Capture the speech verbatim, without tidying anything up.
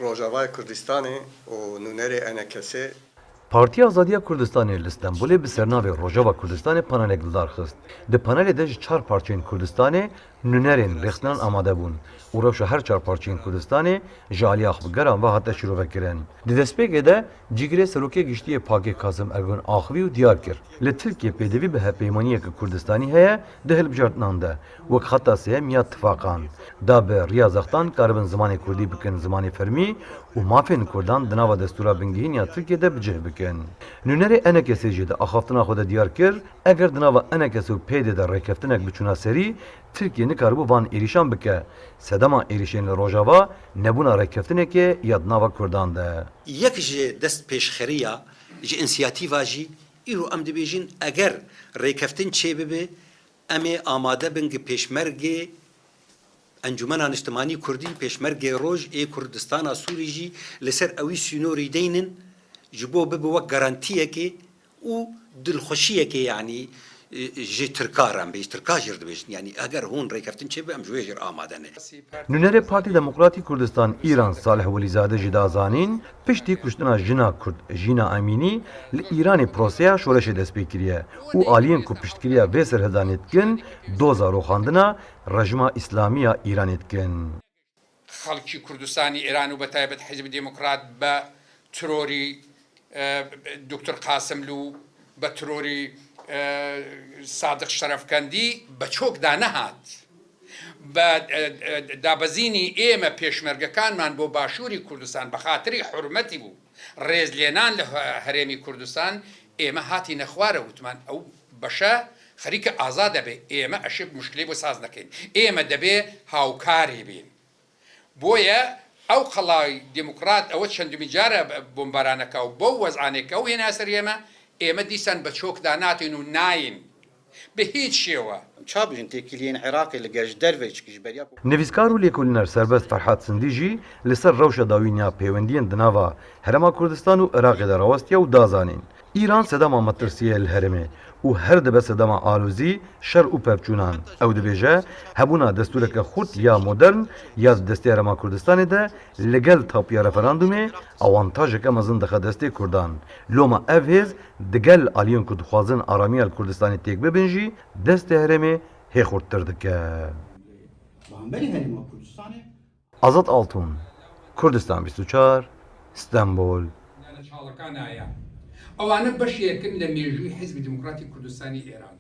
Rojavayê Kurdistanê û nûnerê E N K S'ê. Partiya Azadiya Kurdistanê li Stenbolê bi sernavê Rojava Kurdistanê panelek li dar xist. Di panelê de ji çar parçeyên Kurdistanê nûnerên rêxistinan amade bûn û rewşa her çar parçeyên Kurdistanê ji alî axifgeran ve hate şîrovekirin. Di destpêkê de cîgirê Serokê Giştî yê PAKê Kasim Ergun axivî û diyar kir, li Tirkiyê pêdivî bi hevpeymaniyeke Kurdistanî heye di hilbijartinan de, wek xeta sêyem ya tifaqan, da bi riya zextan karibin zimanê Kurdî bikin zimanê fermî û mafên Kurdan di nava destûra bingehîn ya Tirkiyê de bi cih bikin. Nûnerê E N K S'ê jî di axaftina xwe de diyar kir, eger di nava E N K S û P Y D'ê de rêkeftinek biçûna serî, Tirkiye nikaribû van êrîşan bike. Sedema êrîşên li Rojava nebûna rêkeftinekê ya di nava Kurdan de. Yek ji destpêşxeriya, ji însiyatîva jî îro em dibêjin, eger rêkeftin çêbibe, em ê amade bin gi pêşmergê Encûmena Niştimanî Kurdî, pêşmergê Roj ê Kurdistana Sûrî jî li ser ewî sînorî deynin, ji bo bibe wek garantiyekê û dilxweşiyekê, yanî, e, ji Tirka re, em bê ji Tirka jî dibêjin. Yanî eger hûn rêkeftin çêbe, em ji wê jî amade ne. Nûnerê Partî Demokratî Kurdistan Îran Salih Welîzade jî da zanîn, piştî kuştina jina Kurd Jîna Emînî li Îranê proseya şoreşê dest pê kiriye û aliyên ku piştgiriya vê serhildanê dikin, doza roxandina rejîma Îslamî ya Îranê dikin. خەڵکی کوردستانی ئێران و بە تایبەت حیزبی دێموکرات بە ترۆری دکتر قاسملوو، بە ترۆری سادق شەرەفکەندی بە چۆکدا نەهات. بە دابەزینی ئێمە پێشمەرگەکانمان بۆ باشووری کوردستان بە خاتری حورمەتی بوو ڕێزلێنان لە هەرێمی کوردستان، ئێمە هاتینە خوارە وتمان ئەو بەشە خەریکە ئازا دەبێ، ئێمە ئەشێ مشکلەی بۆ ساز نەکەین، ئێمە دەبێ هاوکاری بین. بۆیە ئەو قەڵای دموکرات ئەوە چەندمی جارە بۆمبارانەکە و بەو وەزعانێکە و هێنا سەر ئێمە، ئێمە دیسان بە چۆکدا ناتین و ناین بە هیچ شێوە. چا بژین têkiliyên Iraqê li gel ji derve çikî ji beriya ku. Nivîskar û lêkolîner serbest Ferhat Sindî jî li ser rewşa dawîn ya pêwendiyan di nava Herêma Kurdistan û Iraqê de rawestiye û da zanîn, Îran sedema metirsiyê ye li herêmê û her dibe sedema alozî, şer û pevçûnan. Ew dibêje, hebûna destûreke xurt ya modern ya di destê Herêma Kurdistanê de li gel tapiya referandumê awantajeke mezin dixe destê Kurdan. Loma ev hêz digel aliyên ku dixwazin aramiya li Kurdistanê têk bibin jî destê herêmê hê xurttir dike. Bamberî Herêma Kurdistanê. Azad Altun, Kurdistan bîst û çar, Stenbol. ئەوانە بەشێکن لە مێژووی حیزبی دموکراتی کوردستانی ئێران.